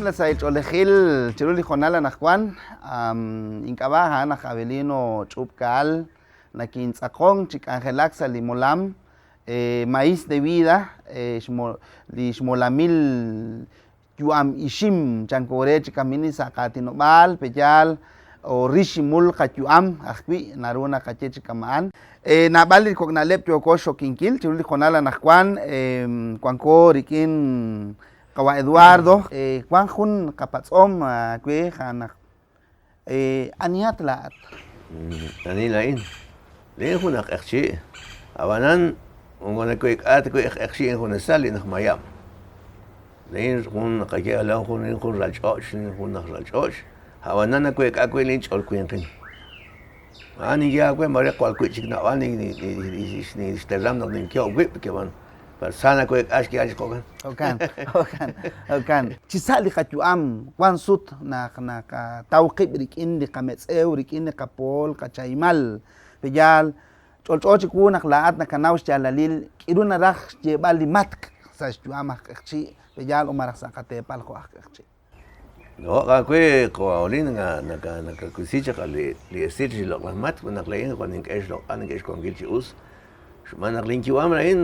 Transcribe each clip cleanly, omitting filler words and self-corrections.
Nimla sahil ch'oolejil chiru li hoonal anaqwan. Ink'ab'a' a'an aj Avelino Ch'ub'kaal, nakintz'aqonk chi k'anjelak sa' li molam Maíz de Vida, li xmolamil yu'am ixim chanko re chi kamini sa' qaatinob'aal, pe'yaal o rix ximul qayu'am ajwi' naru naqaye chi kama'an. Naab'al li kok' na'leb' yooko xxokinkil chiru li hoonal anaqwan wanko rik'in qawa' Eduardo. Wank jun qapatz'om aawe naq anihat laa'at? Ani laa'in? Laa'in jun aj q'eqchi', ab'anan moko naweek'a ta wi' aj q'eqchi' injunesal lin aj mayab'. Laa'in jun naqaye alon jun jun ral ch'och', jun aj ral ch'och', ab'anan naweek'a wi' lin ch'ol winqin. A'an ninye aawe mare jwal wi'chik naab'al xteram naq ninyo'k wib' ke'wan Sa naweek'a xk'ihal chi jo'kan. Jo'kan, jo'kan, jo'kan. Chi sa' li qayu'am wan sut naq naqataw qib' rik'in li qametz'ew, rik'in li qapool, qachahimal. Pe'yaal, ch'olch'o chiwu naq laa'at nakanaw xyaalalil k'iru naraj xyeeb'al li matk' sa' xyu'am aj q'eqchi', pe'yaal o malaj sa' qateepal jo' aj q'eqchi'. Jo' aawe qo'awlin nakawisi chaq li esil chi loq'laj matk' naq laa'in jwal nink'e xloq'al nink'e xwankil chi us xb'aan naq linyu'am laa'in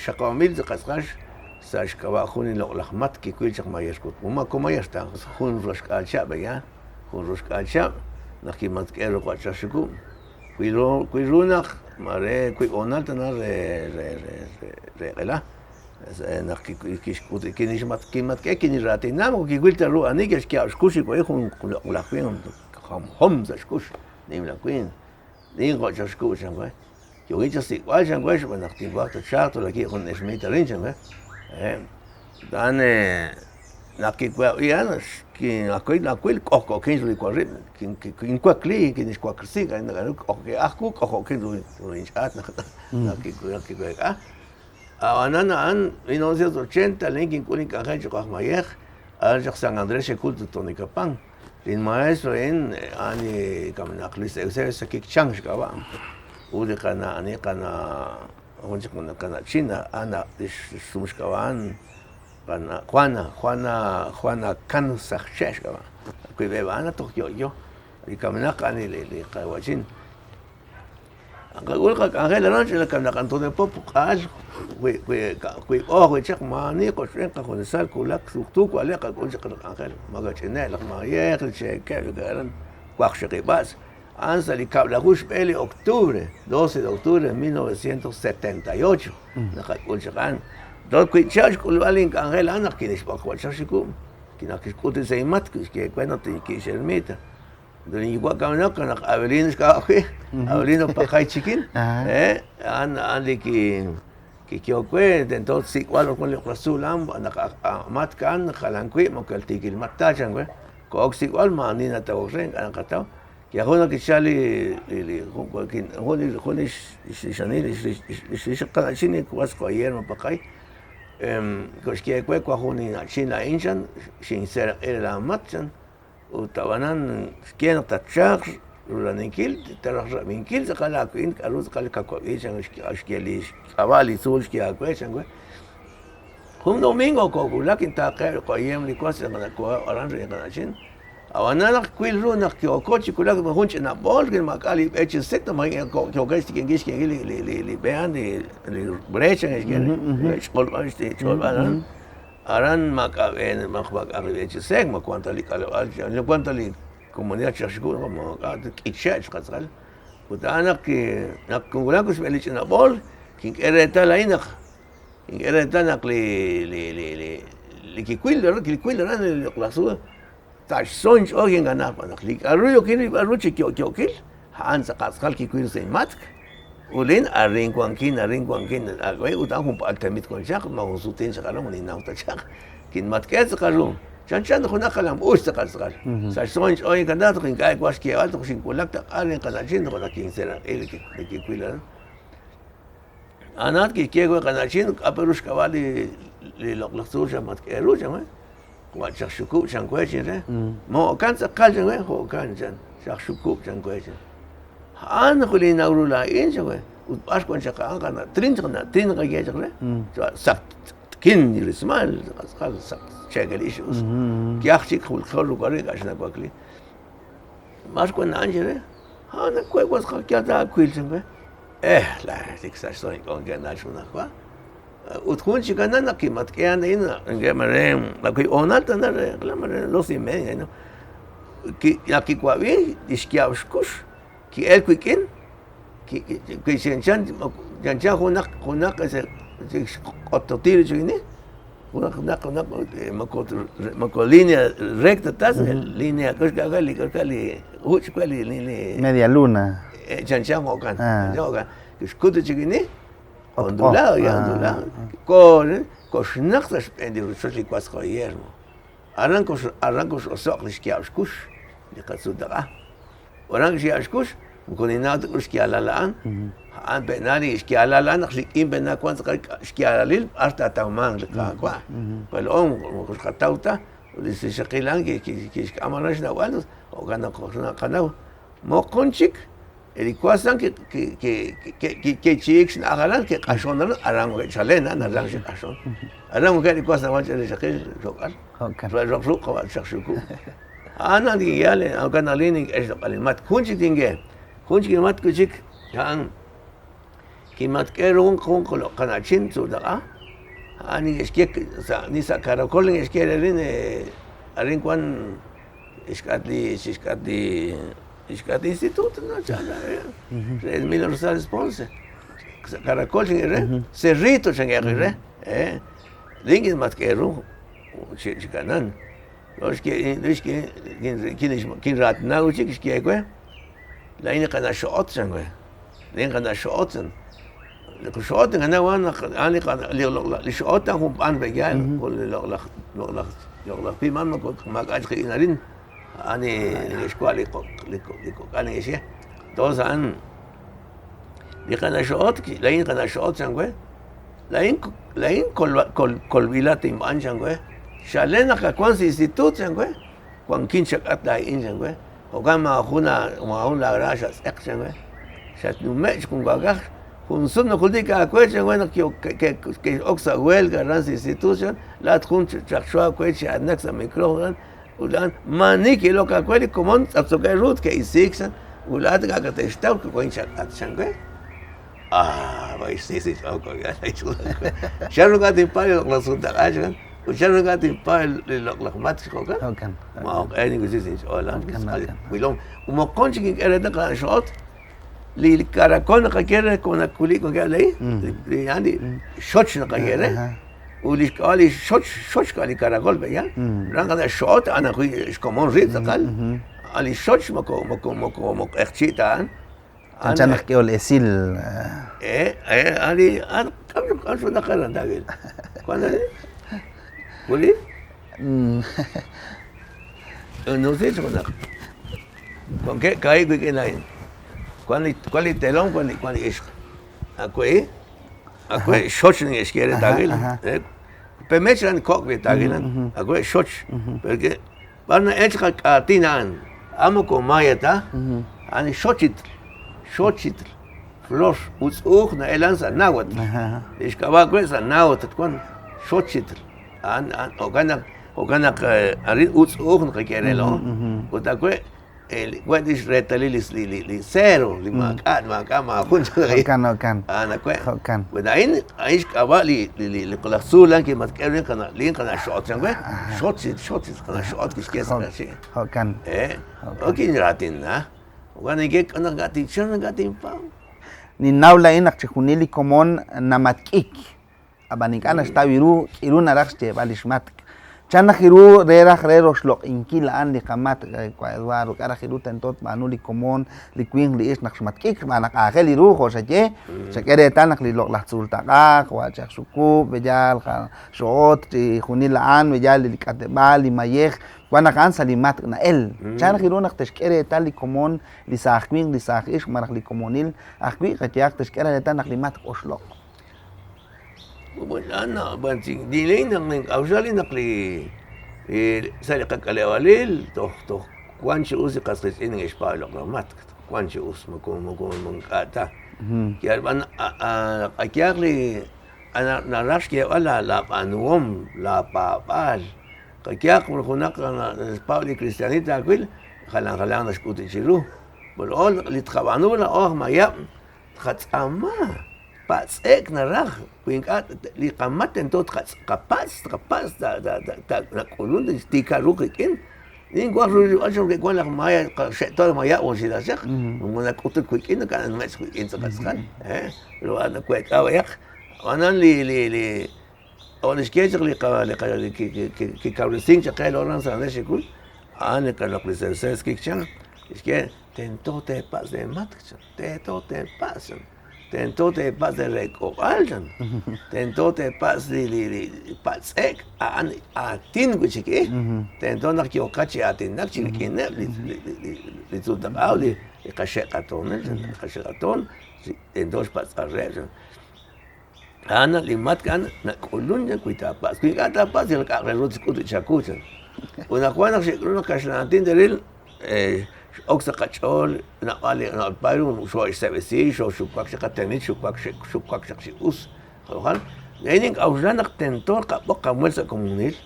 xaqab'anb'il tz'aqal sa' xk'ab'a' jun li loq'laj matk' kiwil chaq mayer moko mayer ta jun roxk'aal chihab' aya jun roxk'aal chihab' naq kimatk'e roq chaq xukub' wi ru naq mare wiib' hoonal tana re re q'ela Naq kixk'ut kinmatk'ek kiniraatina moko kiwil ta ru ani ke'xyaab' xkux li wa'in jun loq'laj winq jomjom sa' xkux nimla winq nin jo' chaq xkub' chan we yookin chasik'b'al chan we xb'aan naq tinwaj tatxaaq tolaki' jun ermita arin chan we to'an naq kiwab'i a'an nawil k'ojk'ookin ru li warib' kinwakli kinixwaklesi k'ojk'e'aj wu k'ojk'ookin ru linch'aat naq kiweek'a. A'b'anan a'an 1980 laa'in kink'ul ink'anjel cho'q aj mayej aran chaq San Andrés Xecul Totonicapán. Lin maestro a'in a'an li kamenaq Luis Eusebio Saquic Chan xk'ab'a' ut li qana' ani qana' jun chik qana'chin a'an lix sum xk'ab'a' a'an qana' Juana Juana Juana Kan Sajche' xk'ab'a'. Wiib'eb' a'an toj yo'yo li kamenaq a'an li qawa'chin. Qak'ul qak'anjel aran ch'ina naq Antonio Pop q'aal wi wi ooj wi chaq maani qochb'een qajunesal wulak tuqtu wa'leb' qak'ul chaq qak'anjel makach'ineb' laj mayej li cheekeb' li aran waqxaqib' b'atz' a'an sa' li kab'laju xb'e li octubre 12 de octubre de 1978 naqak'ul chaq a'an toj wi chihab' xk'ulb'al link'anjel a'an naq kinixb'oq wa' chaq xikub' naq kixk'ut li sa' inmatk' kixye we naq tinki'x ermita. Linyuwa' kamenaq naq Abelino xk'ab'a' wi', Abelino Pakay Chikin, a'an a'an li kiyehok we tento tsik'b'al jun li qasuul a'an naq matk' a'an jalan wi' moko yal tiikil matk' ta chan we. Ko'ok xsik'b'al maa'ani natawok re ink'a' naqataw. Yajun naq kichal li jun li xanil li xqana'chin li was Guillermo Pakay koxye we wank jun linna'chin laa'in chan xinseeraq'i re laamatk' chan. Ut ab'anan xye naq tatchalq rula'aninkil, taaraj rab'inkil tz'aqal aawik'in k'aru tz'aqal kawab'i chan xye li xk'ab'a' li tzuul xye aawe chan we. Jun domingo koowulak intaaqe qoyem li was aran rik'in qana'chin. Ab'anan naq kwil ru naq yooko chi wulak jun ch'ina b'ool maak'a' li b'e chi sek yookex xtik'inkil xk'inkil li b'e a'an li brecha xye re xch'olb'al aran. Aran maak'a' b'e, maak'a' b'e chi sek, ma wank ta li k'aleb'aal, ma wank ta li comunidad chi xk'ul, maak'a' ta k'iche' xqatz'aqal. Ut a'an naq naq kinwulak xb'een li ch'ina b'ool, kink'e reetal a'in naq kink'e reetal naq li li li li li kiwil kiwil aran li loq'laj tzuul sa' xch'ool kinkanaak xb'aan naq li k'a'ru yookin rilb'al ru chi yo'yookil a'an tz'aqal tz'aqal kiwil sa' inmatk'. Ut laa'in arin wankin, arin wankin, ut a'an junpak'al tenamit wan chaq, maajun sutin chaq aran, moko ninnaw ta chaq. Kinmatk'e tz'aqal ru, chanchan junaq jalam-uuch tz'aqal tz'aqal. Sa' xtzol inch'ool inkanaak toj ink'a' kiwaj xyeeb'al toj xinwulak taq'a linqana'chin toj naq kinseeraq'i li kiwil aran. A'an kixye we qana'chin k'a' pe ru xk'ab'a' li loq'laj tzuul xamatk'e ru chan we. Wa' chaq xukub' chan we chin re. Ma jo'kan tz'aqal chan we, jo'kan chan, chaq xukub' chan we chan. A'an ajwi' li ninnaw ru laa'in chan we. Ut b'ar wan chaq a'an qana' Trin chaq na' Trin naqaye chaq re. Saq tkin li rismal, tz'aqal saq. Cheekel ixq us. Yaj chik julkjo ruk'ari ink'a' xnawakli. B'ar wan a'an chi re? A'an we was qakyal taawil chan we. Eh, la tik sa' xso ink'onkee na junajwa. Ut jun chik anan naq kimatk'ehan a'in ink'a' mare naq hoonal tana re mare 2:30 no. Naq kiwab'i lix yaab' xkux ki'el wik'in ki chanchan chanchan junaq junaq xq'ototil rik'in junaq junaq junaq moko moko línea recta ta línea li li juch' li li Media luna. Chanchan jo'kan chanchan jo'kan kixkut chikini ondulado ya ondulado ko koxnaq sa' xb'een li rochoch li was Guillermo aran kox aran kox'oso'q li xyaab' xkux li qatzuutaq'a aran xyaab' xkux moko ninnaw ta k'aru xyaalal a'an a'an pe'na li xyaalal a'an naq rik'in pe'na wank tz'aqal xyaalalil b'ar taatawmanq li Qaawa' pero moko xqataw ta li rixaqil a'an kixk'am aran xnawb'al jo'kan naq naqanaw moqon chik li was a'an ke'chi'ik xna'aj aran ke'q'axon aran aran ke'chalen a'an aran xe'q'axon aran wankeb' li was wan chaq rixaqil xok'al roq ruq' qawa' xaq xukub' a'an a'an kinyal jo'kan naq lin nink'e xloq'al li matk' jun chik tinye jun chik li matk' wi' chik a'an kimatk'e ru jun jun qana'chin tzuutaq'a a'an neke'xye sa' ni sa' Caracol neke'xye re arin arin wan xk'at li xk'at li xk'at li instituto no re Emilio Rosales Ponce sa' Caracol chanke'k re Cerrito chanke'k re lin kinmatk'e ru chi kanan kinraatina wi' chik xye we laa'in li qana' xo'ot chan we laa'in qana' xo'ot chan li xo'ot ninkanaw a'an naq a'an li qana' li xo'ot a'an jun b'an pe' yaal jun li loq'laj loq'laj loq'laj pim a'an moko maak'a' chik qik'in arin a'an li neke'xwa' li li kok'al neke'xye entonces a'an li qana' xo'ot laa'in qana' xo'ot chan we laa'in laa'in kolb'ilat inb'aan chan we chalen naq kawank sa' instituto chan we wankin chak'at laa'in chan we jo'kan maajun maajun laara xatz'eq chan we xatnume' chi junwaakaj jun sut najultik aawe chan we naq ke'ok sa' huelga aran sa' instituto chan laa'at jun xaqxo aawe chi aatinak sa' micrófono chan ut a'an maani ki'ilok aawe li komon tz'aptz'okeb' ru ut ke'isiik chan ut laa'at ink'a' kate'xtaw wank chak'at chan we. Ah, Chan ru ink'a' tinpaab' li loq'laj sutaq'a chan ut chan ru ink'a' tinpaab' li loq'laj matk' jo'kan. Jo'kan. Maajoq'e ninwisi sa' inch'ool a'an. Wilom. Ut moqon chik kink'e reetal naq a'an xo'ot li caracol naqaye re ko nakulik wankeb' lay li a'an li xoch naqaye re ut li xk'ab'a' li xoch xoch k'a li caracol pe' yaal ran qana' xo'ot a'an ajwi' xkomon rib' tz'aqal a' li xoch moko moko moko moko q'eqchi' ta a'an. Chanchan naq k'ehol esil. Ali, k'aru xunaq aran, David? Wank arin? Wuli? Numsi junaq. Wankeb' kaahib' wik'in laa'in. Wank li wank li teelom, wank li wank li ixq. Awe' awe' xoch neke'xye re David. Pemech a'an kok' li David. Awe' xoch. Porque B'ar na'el chaq qak'aatin a'an? A'an moko maya ta, a'an li xochitl, xochitl, flor, utz'u'uj na'el a'an sa' náhuatl. Li xk'ab'a' we' sa' náhuatl wan, xochitl. A'an, a'an, jo'kan naq, jo'kan naq arin utz'u'uj naqaye re laa'o. Ut awe' we' lix reetalil li, li, li cero, li maak'a', maak'a' maajun. Jo'kan, jo'kan. A'an awe'. Jo'kan. Bueno, a'in, a'in xk'ab'a' li, li, li, li laj tzuul a'an kimatk'e ru qana', lin qana' xo'ot chan we. Xochitl, xochitl, qana' xo'ot kixye sa' q'eqchi'. Jo'kan. Ok kinraatina. Jo'kan ninye k'a' naq ink'a' tinchan, ink'a' tinpaab'. Ninnaw laa'in naq chixjunil li komon namatk'ik. Ab'an ink'a' naxtaw ru k'iru naraj xyeeb'al li xmatk'. Chan raj ru re raj re roxloq'inkil a'an li qamatk', Eduardo? K'a' raj ru tento tb'aanu li komon, li winq, li ixq naq xmatk'ik? Xb'aan naq aajel ru, jo' xaye, xak'e reetal naq li loq'laj tzuultaq'a, qawa' Chaj Xukub', b'eyaal xoot, chixjunil a'an, b'eyaal li k'ateb'aal, li mayej, wan naq a'an sa' li matk' na'el. Chan raj ru naq te'xk'e reetal li komon, li saaj winq, li saaj ixq, malaj li komonil ajwi', qayehaq te'xk'e reetal naq li matk' oxloq'? Naq nink'a'uxla naq li sa' li qak'aleb'aalil toj toj wan chi us li qas qiitz'in neke'xpaab' li loq'laj matk', wan chi us moko moko ink'a' ta. Yal b'an qayehaq li naraj xyeeb'al laab'aanuhom, laapaab'aal. Qayehaq junaq naxpaab' li kristiaanil taawil, jalan jalanq naxk'ut rib' chiru. Pero li tqab'aanu laa'o aj mayab', tqatz'aama, patz'e'k naraj, wi ink'a' li qamat tento tqapatz', tqapatz' nak'ulun tiikal ru qik'in. Ninwaj ru rilb'al chan ke'wan laj maya, xe'toon aj mayab' junxilaj chaq, moko nak'utuk wik'in, naka'anmetz wik'in tz'aqal tz'aqal, pero naweek'a b'ayaq. Ab'anan li li li jo' naxye chaq li qa li qa li kikawresink chaq qe Laurent San Andrés Xikul, a'an li qaloq li Cercés Kikchan, kixye tento teepatz' leematk' chan, tento teepatz' chan, tento teepatz' leereek'ob'aal chan, tento teepatz' li li li patz'e'k a'an aatin wi' chik ih, tento naq yooqat chi aatinak chi rik'ineb' li li li tzuultaq'a li qaxe' qatoonil chan, li qaxe' qatoon tento xpatz'b'al reheb' chan. A'an naq li matk' a'an nak'ulun chan wi taapatz'. Wi ink'a' taapatz' yal k'a'aq re ru tixk'ut rib' chawu chan. Ut naq wan naq xe'k'ulun naq kaxlan aatin te'ril, x'ok sa' qach'ool naab'al li naab'al paay ru xoo'e'xseb'esi, xooxuwak chaq qatenamit, xuwak xuwak chaq chi us. Jo'kan, laa'in nink'a'uxla naq tento tqab'oq qamuhel sa' komonil.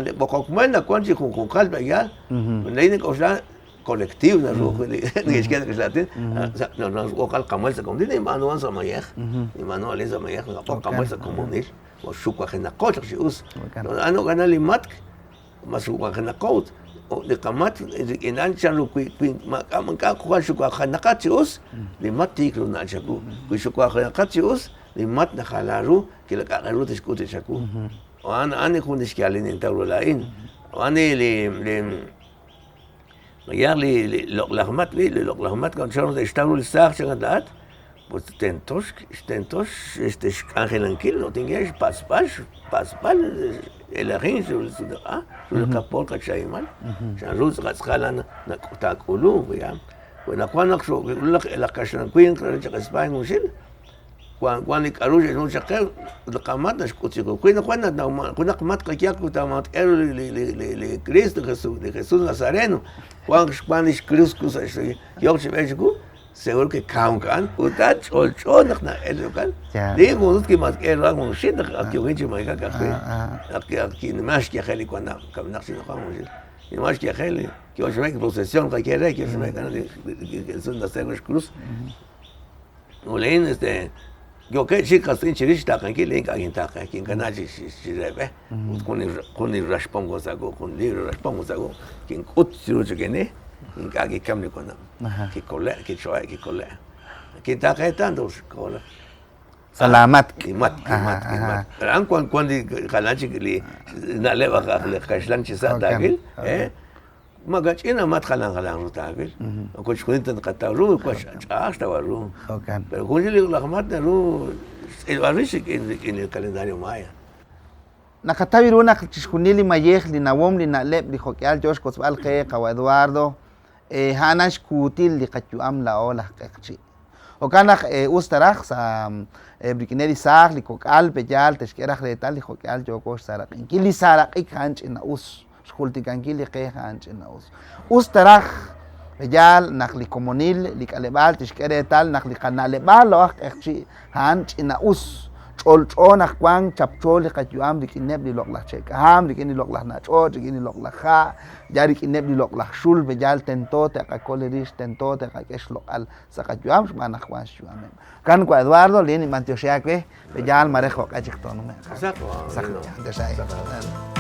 Li b'oqok muhel nawan chi junjunqal pe'yaal, laa'in nink'oxla colectivo naru ajwi' li neke'xye sa' kaxlan aatin, nab'oqal qamuhel sa' komonil, ninb'aanuhan sa' mayej, ninb'aanu alin sa' mayej, naqab'oq qamuhel sa' komonil, jo' xuwajenaqo chaq chi us. A'an jo'kan li matk', mas xuwajenaqo ut li qamatk' rik'in a'an chanru wi wi maak'a' ink'a' jwal xuwajenaqat chi us, li matk' tiik ru na'al chawu. Wi xuwajenaqat chi us, li matk' najala ru, yalaq k'a'aq re ru tixk'ut rib' chawu. A'an a'an jun li xyaalil nintaw ru laa'in. A'an li li li mayaj li li loq'laj matk' b'i' li loq'laj matk' chan ru te'xtaw ru li saaj chan laa'at, pues tento tento este xk'anjelankil ut ink'a' xpatz'b'al xpatz'b'al elajink chiru li tzuultaq'a, chiru li qapool qachahimal, chan ru tz'aqal tz'aqal a'an taak'ulunq ya. Wi naq wan naq xook'ulunk laj kaxlan winq re chaq España junxil, Wan wan li k'a'ru xe'xb'aanu chaq qe ut li qamatk' naxk'ut chiqu. Wi naq wan natawman junaq matk' qayehaq ut taamatk'e ru li li li li Cristo Jesús, li Jesús Nazareno, wanq xwan lix krus sa' yooq chi b'eek chiwu, seguro que kamk a'an. Ut a'an ch'olch'o naq na'el jo'kan. Li jun sut kimatk'e ru a'an junxil naq ak yookin chi mayejak ajwi'. Naq ak kinima xyajel li wanab', kamenaq chi naqwan junxil. Kinima xyajel, yoo chi b'eek procesion qaye re, yoo chi b'eek aran li Jesús Nazareno xkrus. Ut este, yookeb' chik qastz'iin chirix xtaaqenkil, ink'a' kintaaqe, kinkana chi chire b'e. Ut jun li jun li raxpom wan sa' wuq', jun libro raxpom wan sa' wuq', kink'ut chiru chi kini, ink'a' kikam li wanab'. Kikole', kicho'e', kikole'. Kintaaqe tanto xkoho. Sa' laa matk'. Li matk', li matk', li matk'. Pero a'an wan wan li jalan chik li na'leb' aj aj kaxlan chi sa' taawil, Makach'in amat jalan jalanq ru taawil. Moko chixjunil ta naqataw ru, wan ch'a'aj xtawb'al ru. Jo'kan. Pero junxil li laj mat naru xtz'ilb'al rix rik'in rik'in li calendario maya. Naqataw ru naq chixjunil li mayej, li nawom, li na'leb', li jo'k'ihal yoo xwotzb'al qe qawa' Eduardo, a'anan xkuutil li qayu'am laa'o laj q'eqchi'. Jo'kan naq us ta raj sa' rik'ineb' li saaj, li kok'al, pe'yaal te'xk'e raj reetal li jo'k'ihal yooko xsaaraq'inkil. Li saaraq'ik a'an ch'ina-us. Xjultikankil li qe a'an ch'ina-us. Us ta raj, yaal naq li komonil, li k'aleb'aal tixk'e reetal naq li qana'leb'aal laa'o aj q'eqchi' a'an ch'ina-us. Ch'olch'o naq wank chapcho li qayu'am rik'ineb' li loq'laj che'k'aham, rik'in li loq'laj na'ch'och', rik'in li loq'laj ha', yaal rik'ineb' li loq'laj xul, yaal tento te'qakol rix, tento te'qak'e xloq'al sa' qayu'am xb'aan naq wank xyu'ameb'. Jo'kan wa Eduardo, lin ninb'antioxi aawe, yaal mare jo'q'e chik toonume'q. Saq. Saq.